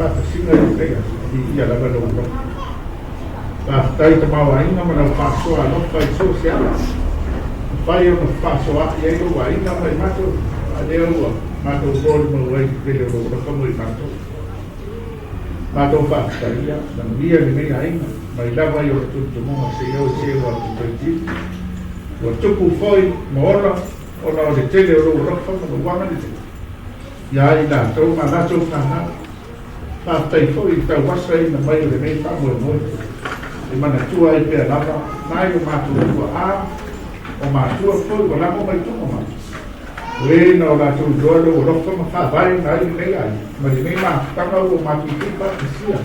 Faatasiga i lenei aso, viia lava lou alofa. Faafetai tamaoaiga ma lau faasoa alofa i so o se ala. Mafai ona fefaasoaai ai lou aiga ma i matou, a lea ua matou molimau ai i le tele o lou alofa mo i matou. Matou faafetaia, manuia lenei aiga, mai lava i ona tumutumuga seia o i se ua totoititi. Ua tupu foi ma ola ona o le tele o lou alofa ma lou agalelei iā i latou ma latou fanau. Faafetai foi i le tauasaina mai o lenei faamoemoe e manatua ai pea lava nai o matou tuaa o matua foi ua lago mai tuma mai. O e na o latou iloa lou alofa ma faavaeina ai lenei aiga ma lenei mafutaga ua matou tuufaatasia.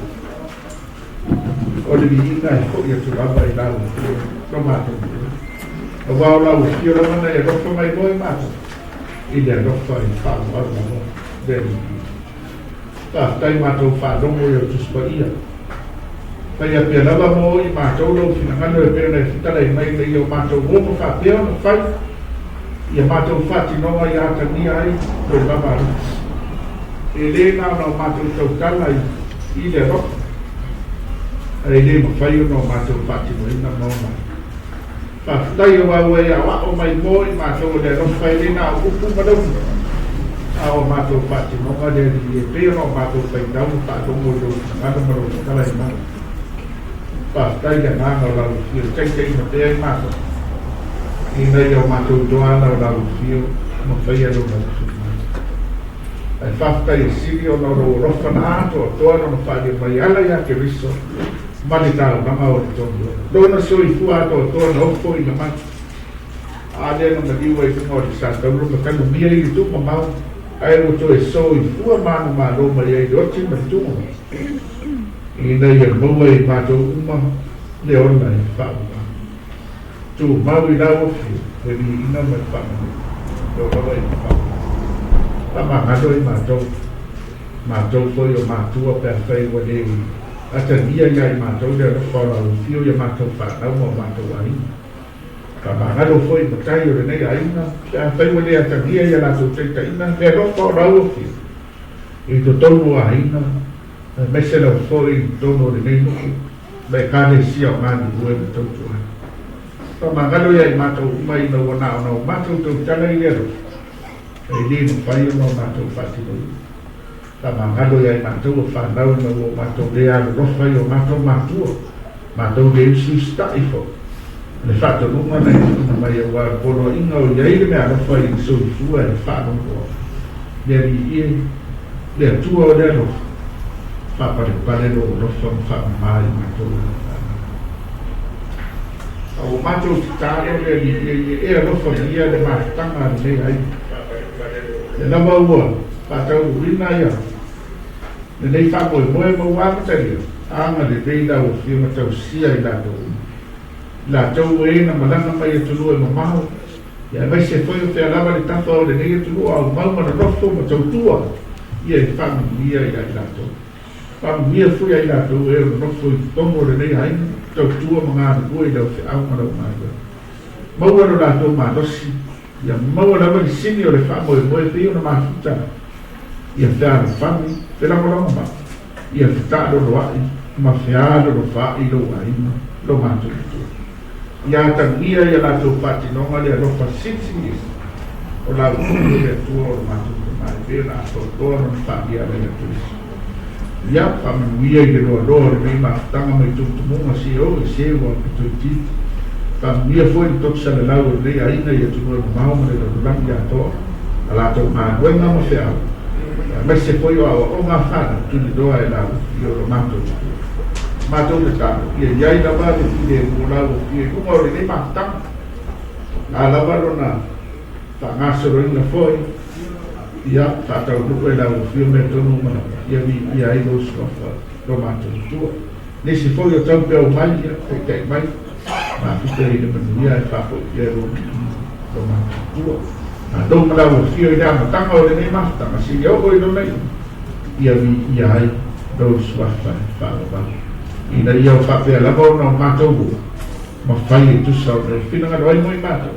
O le viiga e foi atu lava i lau Afioga lo matou Matua. Aua o lau Afio lava na e alofa mai moe matou i le alofa i faaauau lava le Alii. Faafetai matou faalogo i au Tusi Paia. Faia pea lava mo i matou lou finagalo e pei ona e fetalai mai ina ia o matou o ma faapea ona fai ia matou faatinoga ia atagia ai lou lava alofa. E le na ona o matou tautala i le alofa, ae le mafai ona o matou faatinoina ma ona Faafetai aua ua e aoao mai mo i matou o le alofa e le na o upu ma lauli, a o a matou faatinoga le Alii e pei ona o matou faitau ma faalogo i lou finagalo ma lou fetalai mai. Faafetai i le agaga o lau Afio e taitaiina pea i matou, ina ia o matou iloa ala o lau Afio ma faia lou lava finagalo. Ae faafetai e sili ona o lou alofa na atoatoa lona faaalia mai e ala ia Keriso ma le taulaga o le tonu ola. Lona soifua atoatoa na ofoina mai, a lea na maliu ai luga o le satauro ma tanumia i le tuumamao, ae ua toe soifua manumalo mai ai i le oti ma le tuumamao, ina ia maua e i matou uma le ola e faaauau. Tumau i lau afio le viiga ma le faamanu lou lava i le faaauau. Faamagalo i matou, matou foi o matua pe afai ua le atagia ia i matou le alofa o lau afio i a matou fanau ma o matou aiga. Faamagalo foi i matai o lenei aiga pe afai ua le atagia ia latou taitaiga le alofa o lau afio i totonu o aiga aemaise lava foi i totonu o lenei nuu ma Ekalesia o galulue ma tautua ai. Faamagalo ia i matou uma ina ua na ona o matou tautala i le alofa, e le mafai ona o matou faatinoina. Faamagalo ia i matou o fanau ina ua o matou le alolofa i o matou matua, matou le usiusita'i foi i le faatonuga na e tuuina mai aua o le poloaiga o i ai le meaalofa i le soifua e faaloaloa. Le Alii e, le Atua o le alofa, faapalepale lou alofa ma faamama i matou e lau fanau. A ua matou tatalo le Alii e, ia e alofagia le mafutaga a lenei aiga. Lea lava ua faataunuuina ia lenei faamoemoe ma ua amatalia, agalelei lau Afioga tausia i latou uma, i latou e na malaga mai atunuu e mamao, ia aemaise foi o fea lava le tafa o lenei atunuu aumau ma nonofo ma tautua ia e faamanuia ia i latou. Faamanuia foi ia i latou e o nonofo i totonu o lenei aiga, tautua ma galulue i lau feau ma lau galuega. Maua lo latou malosi, ia maua lava le sini o le faamoemoe pei ona mafuta ia fealofani, felagolagomai, ia fetaaloloai ma fealolofaai lou aiga, lo matou Matua. Ia atagia ia latou faatinoga le alofa silisili ese o la outou o le Atua o lo matou Tama e pei ona atoatoa lona faaalia ala ia Keriso. Ia faamanuia i le loaloa o lenei mafutaga mai tumutumuga se o e se ua pitoititi. Faamanuia foi le toto salalau o lenei aiga i atunuu e mamao ma le lalolagi atoa, a latou galuega ma feau, aemaise foi o aoaoga a fanau tuliloa e la i o lo matou Matua. Matou tatalo, ia i ai lava le filemu o la ua fia i luga o lenei mafutaga, a lava lona faagasoloina foi, ia faataunuu e la ua fia mea tonu ma lava, ia viia ai lou suafa lo matou Matua. Nisi foi o tau pea o mai, ia taitai mai, mafuta i le manuia e faafoi pea lou lo matou Matua. Matou ma la ua fia i le amataga o lenei mafutaga, seia oo i lona iuga, ia viia ai lou suafa e faavavau, ina ia o faapea lava ona o matou ua mafai e tusa ona e finagalo ai mo i matou,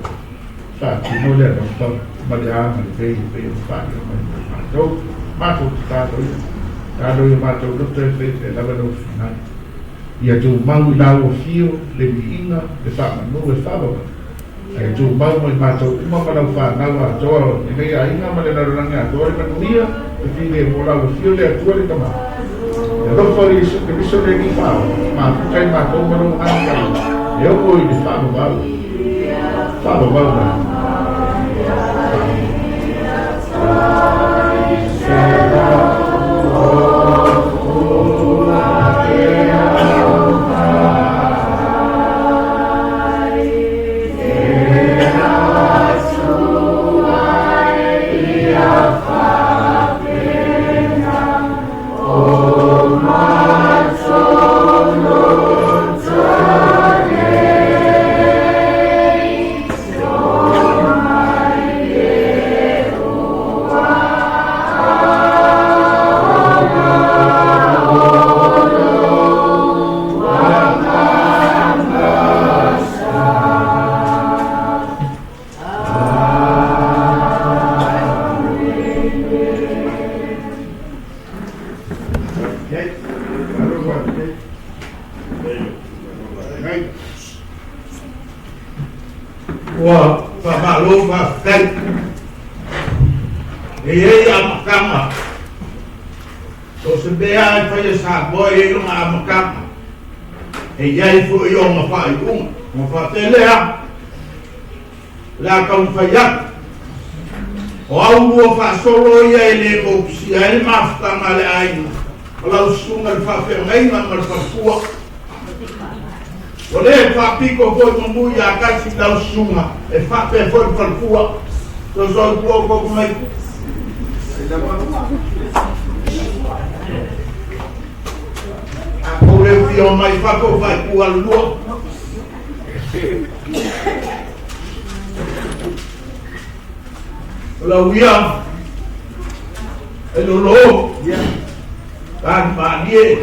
faatino le alofa ma le agalelei e pei ona faaalia mai mo i matou. Matou tatalo ia. Talo i o matou loto e faifai lava lou finagalo. Ia tumau i lau afio le viiga, le faamanu e faavavau, ae tumau mo i matou uma ma lau fanau atoa o lenei aiga ma le lalolagi atoa le manuia, le filemu o lau afio le Atua le Tama, le alofa o Iesu Keriso le Alii Faaola, mafuta i matou ma lou Agaga Paia, e oo i le faavavau, faavavau la. Ua faamalo faafetai. E i ai amataga, so o se mea lava e fai e Samoa e i ai lona amataga, e i ai foi ona faaiuga. Ona faapea lea, o le a taumafai atu. O au lua faasolo ia e le motusia ai le mafutaga a le aiga, o lau susuga i le faafeagaiga ma le faletua. Ua le faapito foi manu ia tasi i lau susuga e faapea foi le faletua. Sosoa i tua o koko mai. A kou le fia o mai fafo faipua lua. O lau ia e lolo tani maalie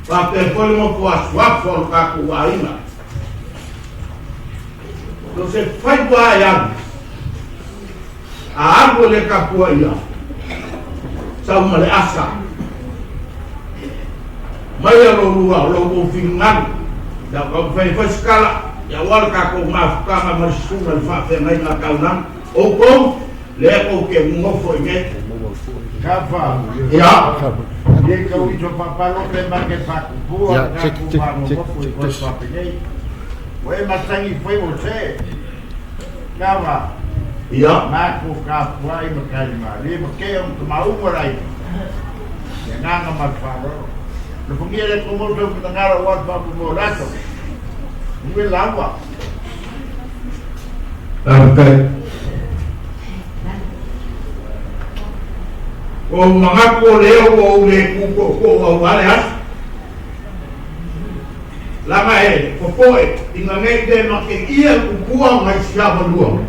faapea foi le nofo asuafu o le tatou aiga. So se faiva e alu, a alu e le tapuaia, sau ma le asa. Mai a lolua o lo kou finagalo, ia taumafai e fai se tala, ia aua le tatou mafutaga ma le susuga i le faafeagaiga taulaga. Outou, lea tou te nonofo i inei. Kafa. Ia. Ye kau i so papalo pe ma ke pakupua Ya, ka check, ku check, ma no check, mofu i check, koe test. papenei. O e masangi fai o se. Kafa. Ia. Ma ku ka pua i ma kai ma. Le ma ke o ma maunga rai. Ia nganga ma wharo. Le fungia le kumoto ki ngara wa papu mo rato. Ngue lawa. Faafetai. O manatu o lea ua ou le kūkooko'o aua le aso. Laga e popo'e ina nei le mateia tupua ma isi avalua.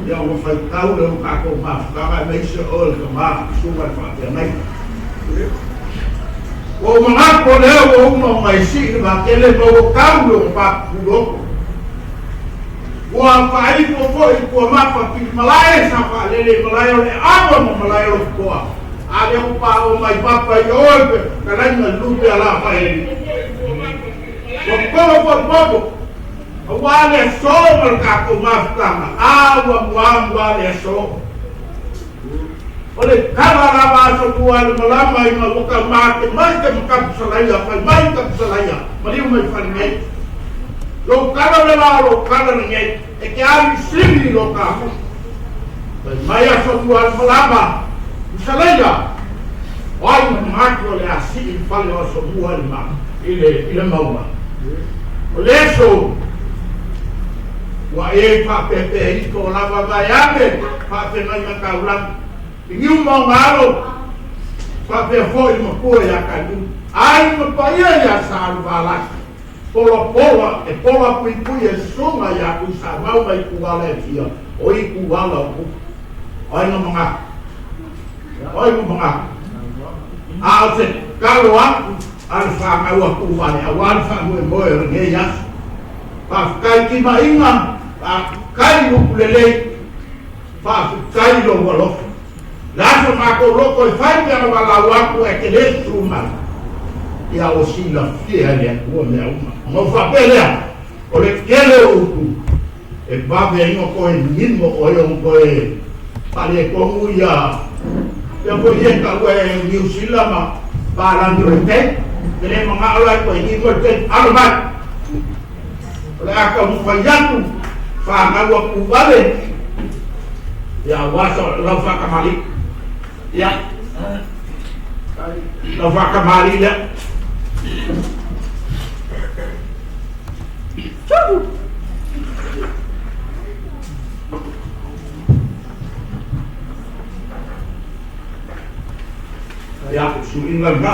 Ia ua faitau le o tatou mafutaga aemaise oe le tamā susuga i le faafeagaiga. Ua ou manatu o lea ua uma ona e sii le vatele ma ua tau i ona papupuloto. Ua faaifo foi i tuamafa pilimalae sa faalele i malae o le Aava ma malae o Lotoa. A lea ua paoa mai papa i oe pe fetalaiga i lupe ala faeli. Ua tolo foi popo, aua le aso ma le tatou mafutaga, a ua muamua le aso. O le tala lava aso tua le malama ina ua taumate mai te matapusalaia, fai mai tapusalaia, maliu mai fale nei. Lou tala le la o lou tala lenei, e te alu i sili i lo tatou. Fai mai aso tua le malama, usalaia, o ai ma manatu o le a sii i fale o aso mua i le ma, i le, i le mauga. O le aso, ua e faapeapea ifo lava vaeane, faafeagaiga taulaga. I niu ma ona alo, faapea foi le matua ia Kaiulu. Ai ma paia ia Saaluvalaki, polapola e pola puipui e susuga ia Tuisamau ma ituala e fia, o ituala o Tupu. O ai na manatu? O ai na manatu? A o se talo atu a le fanau a Tuuvale aua le faamoemoe o lenei aso. Faafetai timaiga, faafetai upu lelei, faafetai lou alofa. Le aso makou loko e fai pe ana valaau atu ae te lē tu mai. Ia o silafia e le Atua mea uma. Ona ou faapea lea, o le tele o upu e vave ai ona toe nimo oe ona toe faaletonu ia pea foi ia taua e Niu Sila ma palagi o le tai. E le manao la e toe nimo le tai alo mai. O le a taumafai atu fanau atu vale ia aua lau faatamalii. Ia lau faatamalii lea. Ia suiga lena.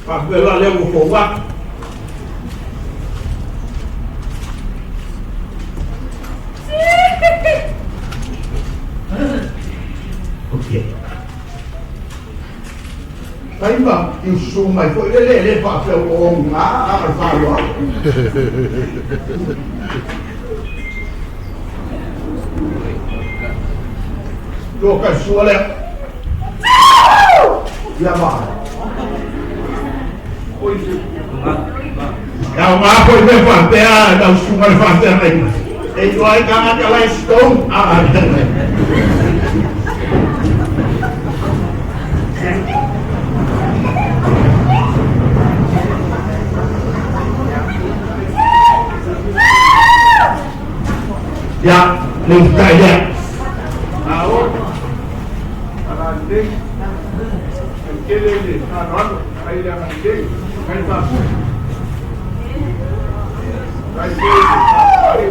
Faapea la lea ua fou atu. Ok. Taima i usu mai foi le le le faapea ua oga a o le faaaloalo. Tua ka sua lea. Ia ma. Ia o ngā koe me faapea lau susuga le faafeagaiga. E iloa ai tagata la e stone a. Ia, le utai lea. Ao, ala lelei, ai tele le faaaloalo, ai le agalelei, ai faapu. Ai tele le faaale.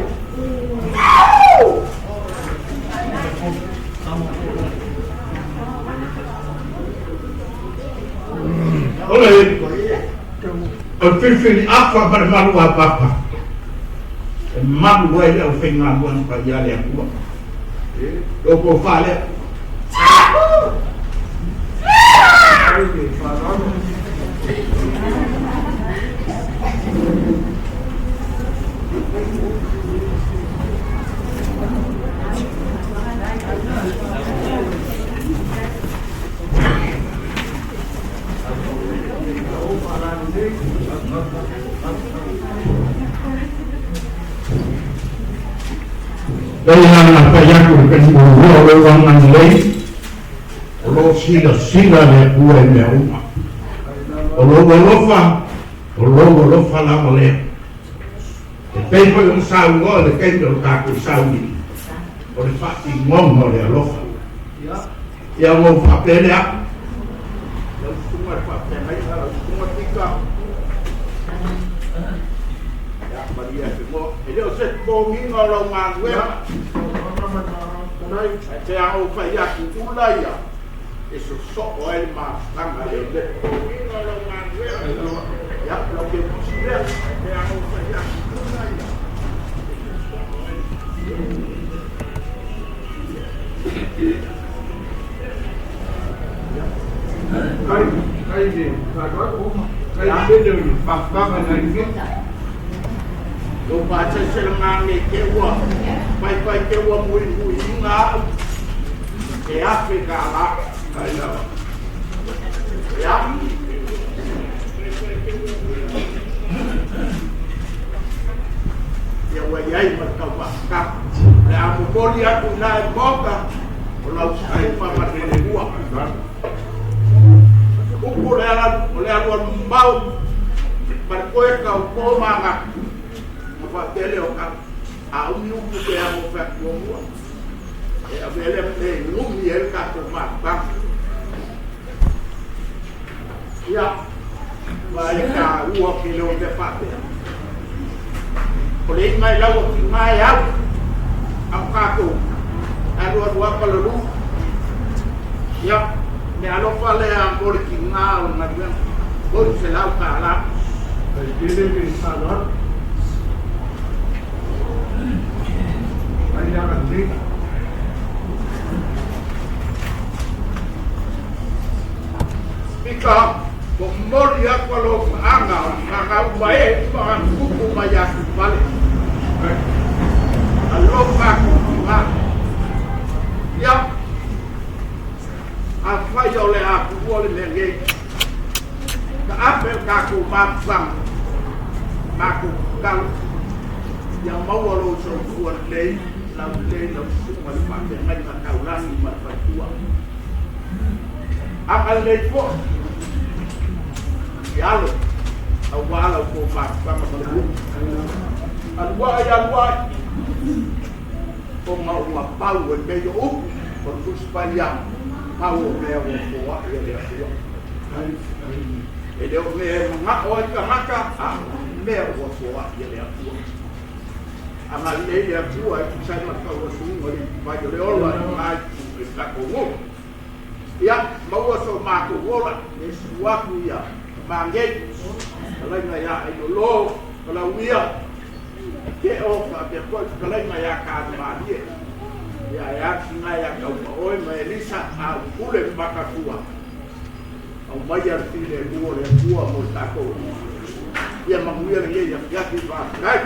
O le filifili afa ma le malu a papa. E malu ai le aufaigaluega paia a le Atua. Lo kou faalea. Ai le faaaloalo. Lei lana fai atu le kalivua o lou agalelei, o loo silasila le Atua i mea uma. O lou alofa, o lou alofa lava lea. E pei foi ona saunoa le taimi o le tatou sauni, o le faatinoga o le alofa. Ia ua ou faapea lea. Lau susuga le faafeagaiga, lau susuga Pita. Ia, malie e mo. E le o se totogiga o lau galuega. Ae pe a ou fai atu ula ia, e sosoo ai le mafutaga le le. Ia, lau ke pusi lea. Ae pe a ou fai atu ula ia. Ai, ai le faaaloalo. Ai tele o le mafutaga nai le. Lo pa se se nga nge ke ua. Pai pai ke ua mui mui inga au. E afe ka la. Ai lava. Ia. Ia ua iai ma le taufaafetaga. Le a momoli atu i la e maota, o lau susuga ma le falelua. Upu le ala, o le alu mau, ma le koe tauto ma agatu. Ma faapea lea o ka, a umi upu pe a mo fai muamua. E avea lea mea e lumi ai le tatou mafutaga. Ia, ma e taua ke le o mea faapea. O le iga i lau atiga e au, au tatou, alu alu apa le lu. Ia, me alofa lea mo le tiga o le galuega. $300. Ai tele le faaaloalo. Ai le agalelei. Pita, momoli atu alofaaga o le fanau ma e uma ona tupu mai atu fale. Alofa atu tiga. Ia, afai o le a tuua le mea nei, taape le tatou mafusaga, matou tatalo, ia maua lou soifua lelei, laulelei lau susuga i le faafeagaiga taulagi ma le faletua. Agalelei foi i alo aua la outou mafusaga ma le nuu. Aluai, aluai, ona ua pau e mea o upu o le Tusi Paia, pau o mea ua foai e le Atua. E le o mea e manao ai tagata, a o mea ua foai e le Atua. Agalelei le Atua e tusa ai ma le tauasuga i le vai o le ola i lena itu i le tatou nuu. Ia, maua so matou ola, le susu atu ia Magei, fetalaiga ia Ailolo, Palauia, Teo, faapea foi fetalaiga ia Tanumalie, ia e ati ia Taumaoe ma Elisa, a upule le matatua, aumaia le filemu o le Atua mo le tatou. Ia manuia lenei afiafi, faafetai.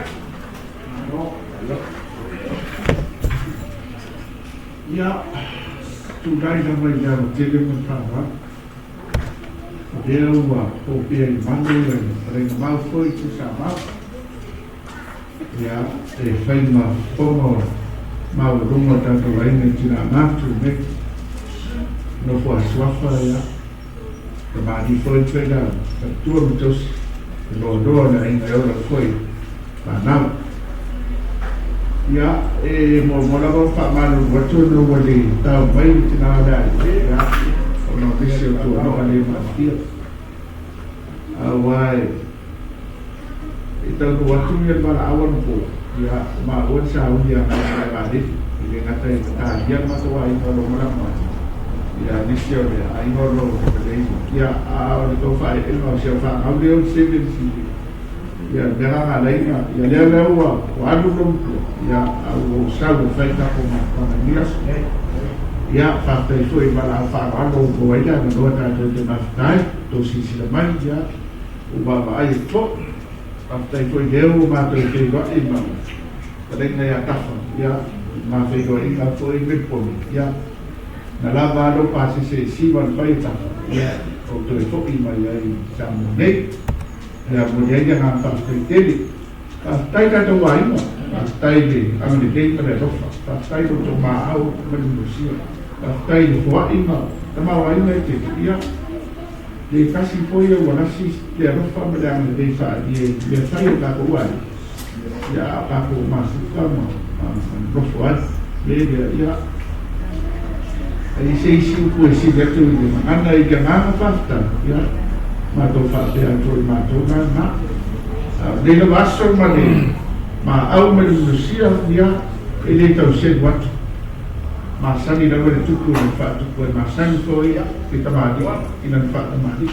Ia, tulai lava i le aotele ma le faaaloalo. O lea ua opea i malu le fetalaiga mau foi Tuisamau. Ia, e fai ma fofoga o maualuga o tatou aiga i tina matu nei. Nofo a suafa ia, tamalii foi faila faletua ma tausi, e loaloa le aiga e ola foi fanau. Ia, e muamua lava ona faamalulu atu ona ua le tau mai le tina o le aiga, ia, ona o nisi o tuanoa le maafia. Aua e taunuu atu ia le valaau anapo, ia, o maua le sauni agai i le malaevaalele, e le gata i talia le matou aiga o lo o malaga mai, ia, nisi o le aiga o lo o lelei, ia, a o le tau faaeeega o si au fanau lea o le 7 ia, le mea la na ala ai na, ia, lea lea ua alu lou matua, ia, a ua ou sau e fai tatou mafutaga i lenei aso. Ia, faafetai foi i valaau faaaloalo ua maua ai le avanoa tatou te mafuta ai, tou silasila mai, ia, ua vaavaai atu foi. Faafetai foi lea ua matou feiloai ma fetalaiga ia Tafa, ia, ma feiloaiga foi i Melbourne, ia, na lava a lou pasese e siva le fai o Tafa, ia, ou toe foi mai ai i Samoa nei. Ia momoli ai le agaga faafetai tele. Faafetai tatou aiga, faafetai le agalelei ma le alofa, faafetai lo outou maau ma le minosia, faafetai le foai ma tamaoaiga e tele. Ia, le tasi foi ia ua lasi le alofa ma le agalelei faaalia i mea fai a tatou aiga, ia, a o tatou mafuta ma nonofo ai. Le lea, ia, ai se isi upu e sili atu i le gagana i le agaga faafetai, ia, matou faapea atu o le matou la lena. A o lenei lava aso ma le maau ma le minosia, ia, e le tau selu atu. Masani lava le tupu i lana faatupu ai, masani foi le tamalii i lana faatamalii.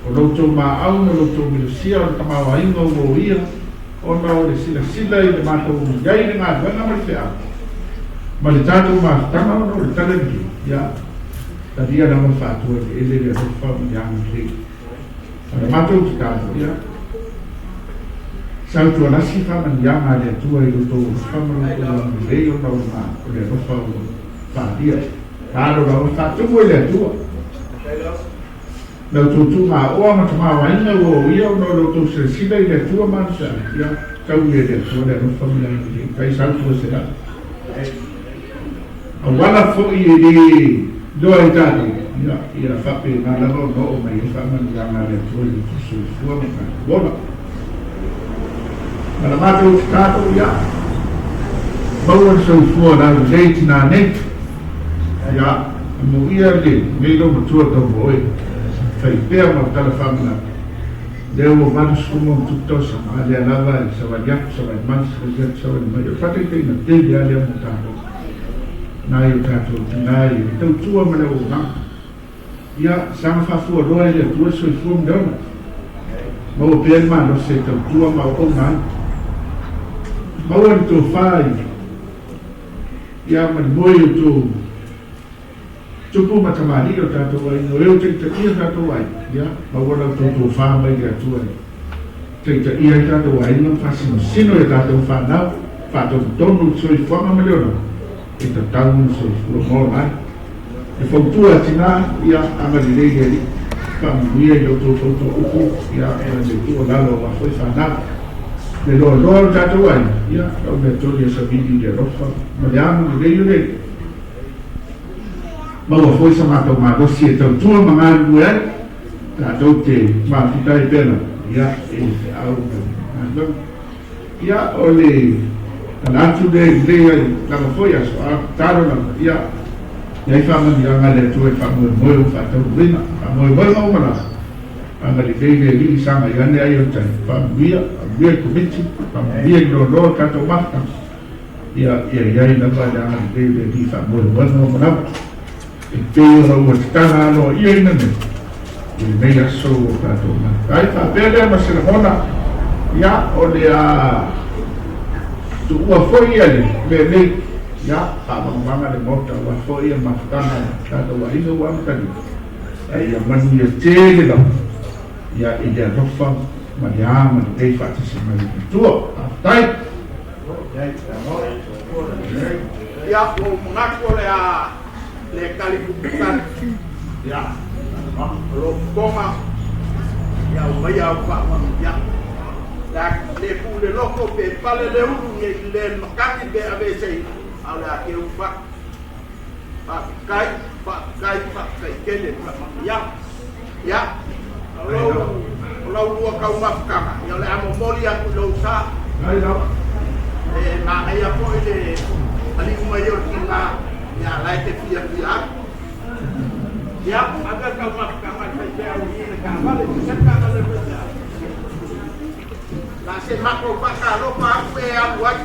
O lo outou maau ma lo outou minosia o le tamaoaiga ua oia, ona o le silasila i le matou i ai i le galuega ma le feau, ma le tatou mafutaga ona o le tala lelei, ia, talia lava faatua i le ele le alofa ma le agalelei. O le matou tatalo, ia, sautualasi faamanuiaga a le Atua i lo outou alofa ma lo outou agalelei ona o le alofa ua faaalia. Tatalo lava faatumu e le Atua. La outou tuugaoa ma tamaoaiga ua o ia ona o la outou silasila i le Atua ma ana feau, ia, tau ia i le Atua le alofa ma le agalelei, kai 100. Auala foi e le iloa e tatou, ia, ia faapena lava ona oo mai ai faamanuiaga a le Atua i lo outou soifua ma tatou ola. Ma la matou tatalo, ia, maua le soifua laulelei tinā nei, ia, amuia lenei lou matua tau oe, fai pea ma tala faamanatu, lea ua 87 tausaga, a lea lava e savali atu, savali mai, savali atu, savali mai. O le faataitaiga tele lava lea mo tatou, nai o tatou tinā i le tautua ma le auaunaga. Ia, saga faafualoa e le Atua le soifua ma le ola. Maua pea le malosi e tautua ma auauna ai. Maua le tofa i ia ma le moe i outou tupu ma tamalii o tatou aiga, o e o taitaia tatou aiga, ia, maua la outou tofa mai le Atua e taitaia ai tatou aiga ma faasinosino i a tatou fanau, faatonutonu le soifuaga ma le olaga. E tatau ona soifua ma ola ai. E fautua atinā, ia agalelei le Alii, faamanuia i la outou fautua upu, ia ma le tuualalo aua foi fanau. Le loaloa o le tatou aiga, ia lau mea toli e savili i le alofa ma le agalelei o le Alii. Maua foi sa matou malosi e tautua ma galulue ai, tatou te mafuta ai pea lava, ia, i le feau ma le galuega. Ia, o le tala atu lea i lenei ai lava foi aso, a o le tatalo lava, ia, i ai faamanuiaga a le Atua i faamoemoe ua faataunuuina, faamoemoega uma lava, agalelei le Alii i sagai ane ai o le tai, faamanuia, faamanuia i le Komiti, faamanuia i le loaloa o le tatou mafutaga, ia, ia i ai lava le agalelei o le Alii i faamoemoega uma lava, e pei ona ua tatala aloaiaina nei i lenei aso ua tatou mafuta ai. Faapea lea ma se lagona, ia, o le a tuua foi le mea nei, ia, faamagamaga le Maota aua foi le mafutaga a le tatou aiga ua amatalia, ae ia manuia tele lava, ia, i le alofa ma le agalelei faatasi mai o le Atua. Faafetai. Ia, ua ou manatu o le a le tali tupu ia, o lou fofoga, ia aumaia au faamanuiaga. Le a le pule loto pe pale le ulu nei i le matagi pe aveeseina, a o le a teu fatu. Faafetai, faafetai, faafetai tele faamanuiaga. Ia, o lou, o lau lua taumafataga, ia o le a momoli atu i lou sa. E manaia foi le aliu mai o le tina, ia la e te fiafia atu. Ia, ave le taumafataga i faifeau i le taavale, se taavale faifeau. La se matou faatalofa atu e alu ai.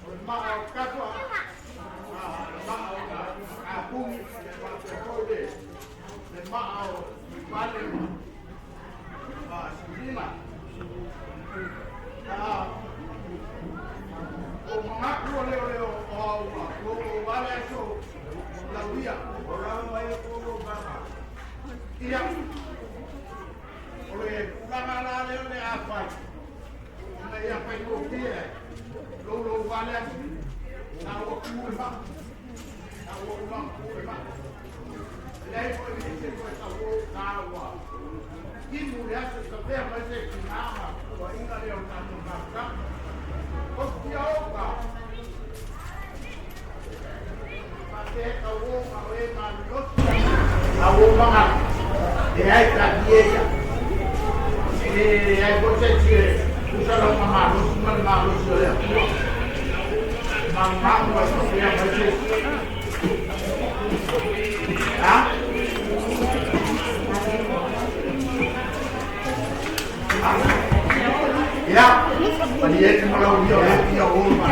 O le maa o kafa, le maa o kapuni, le faapea foi le maa o Vale ma Silima. O mangaku o leo leo o au o o wale aso lauia. O lau mai o kolo mama. Ia, o le tulaga la lea o le a fai. Ona ia fai tofie, lou lou wale aso. Na ua ku le maa. Na ua uma ku le maa. Leai foi ni se foi sa o ka ua. Timu le aso sa vea mai se kinama ua inga lea o tatou mafutaga. O tia o ka. Pa te ka o ma o e malolosi. A o manga. E ai ka dieia. E ai po se tire. Usa lo ma malosi ma le malosi o le atua. Mangu ai pa fea mai se. Ha? Ya. Pali e te malau ia o ia o ma.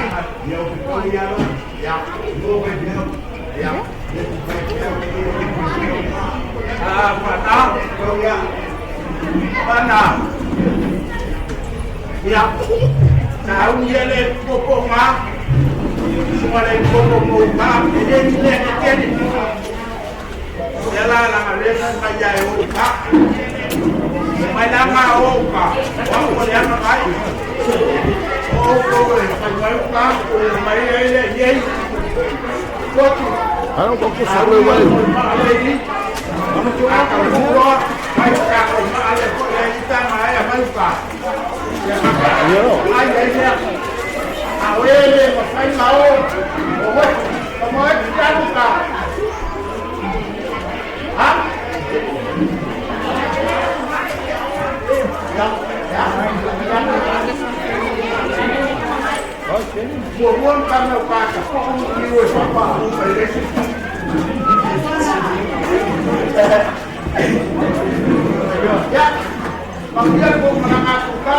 Ia o ko ia lo. Ya. Lo ke dia. Ya. Ah, pa Ko ia. Pana. Ya. Sa au ia le popo ma. Sunga le popo mo ka. E le ni le ke keni. Ya la la ma le sa ma ya e o ka. Mai la ma o ka. Wa ko le ma mai. O ko e fa mai ka o mai e le ye. Ko tu. Ano ko ko sa le wai. Ya, Panggilan ko mga ka.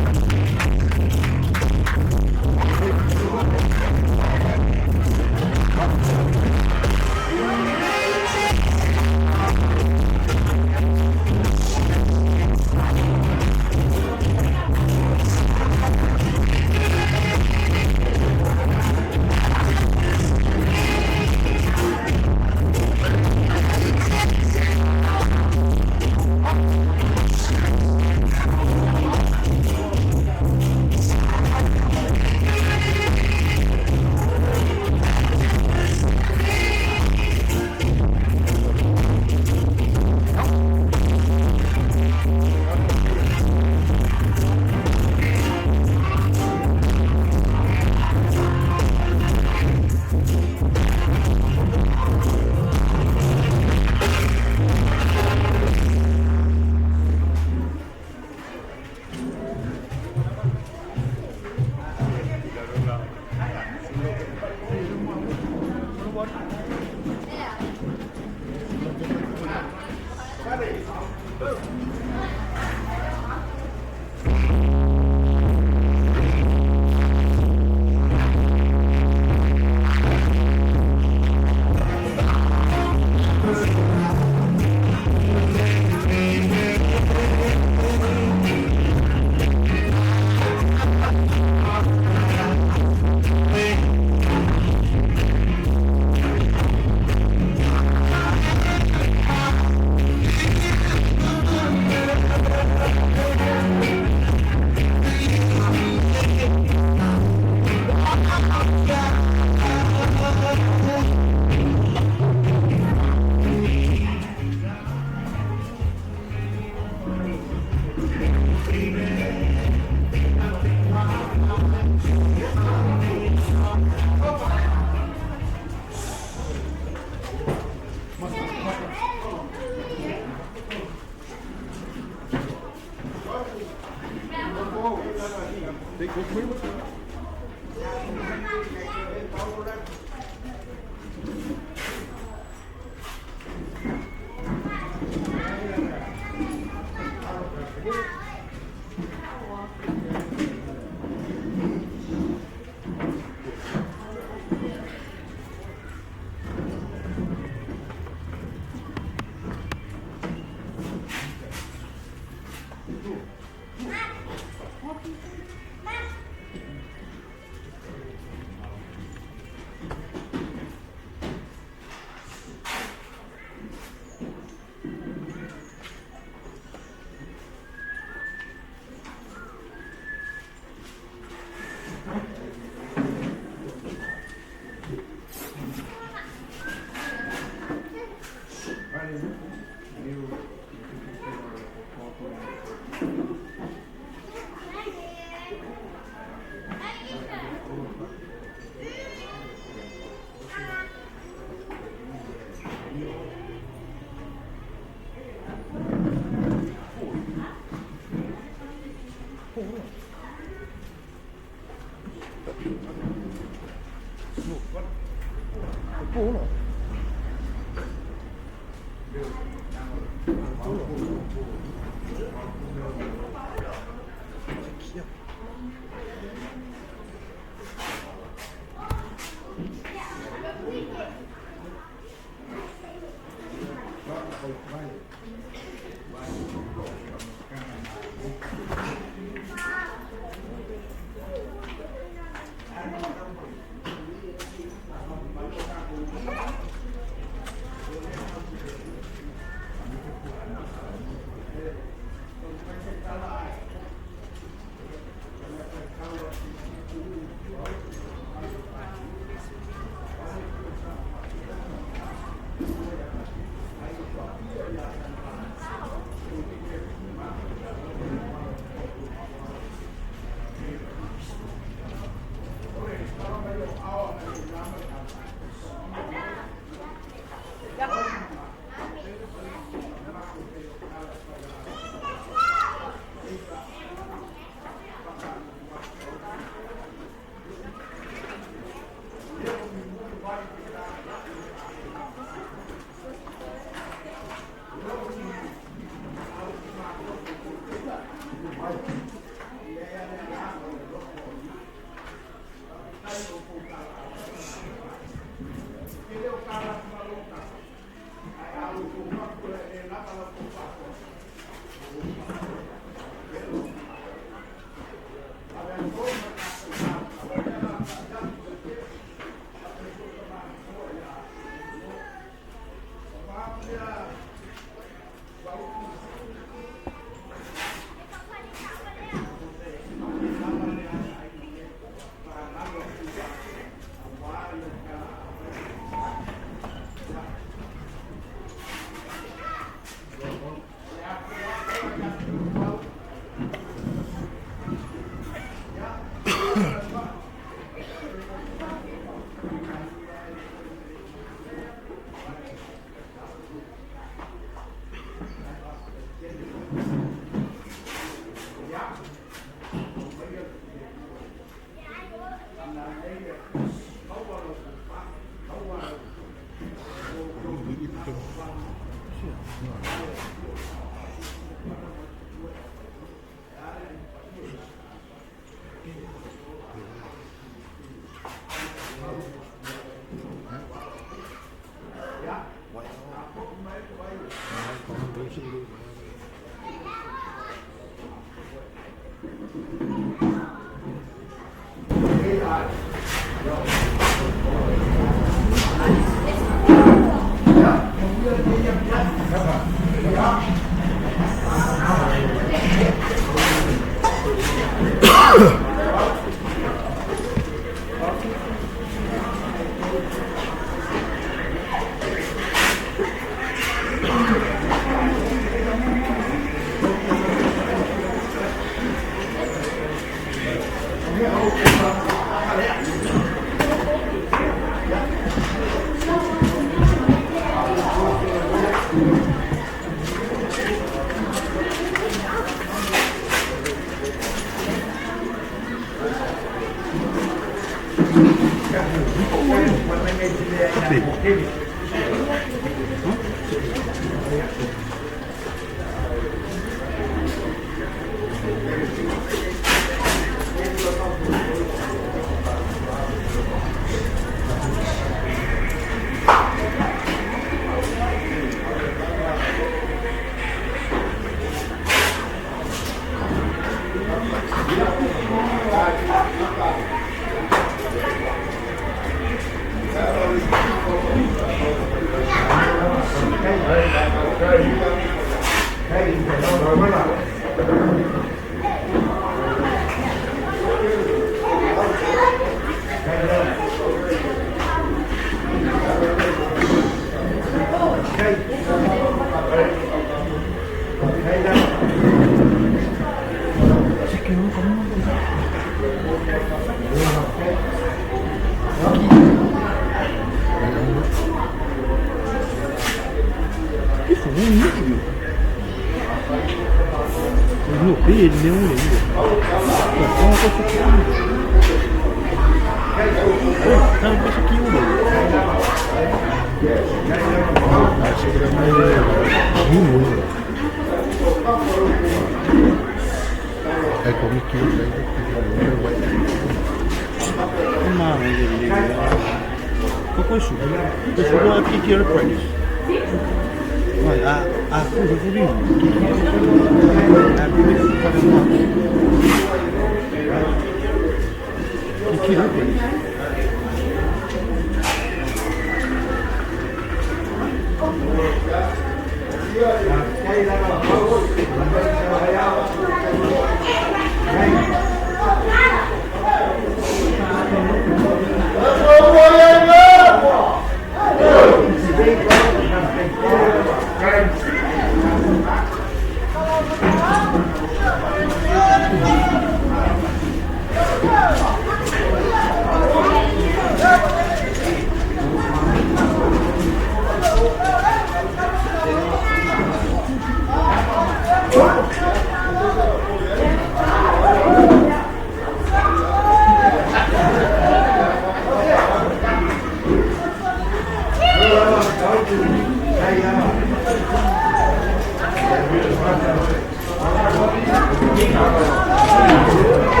Thank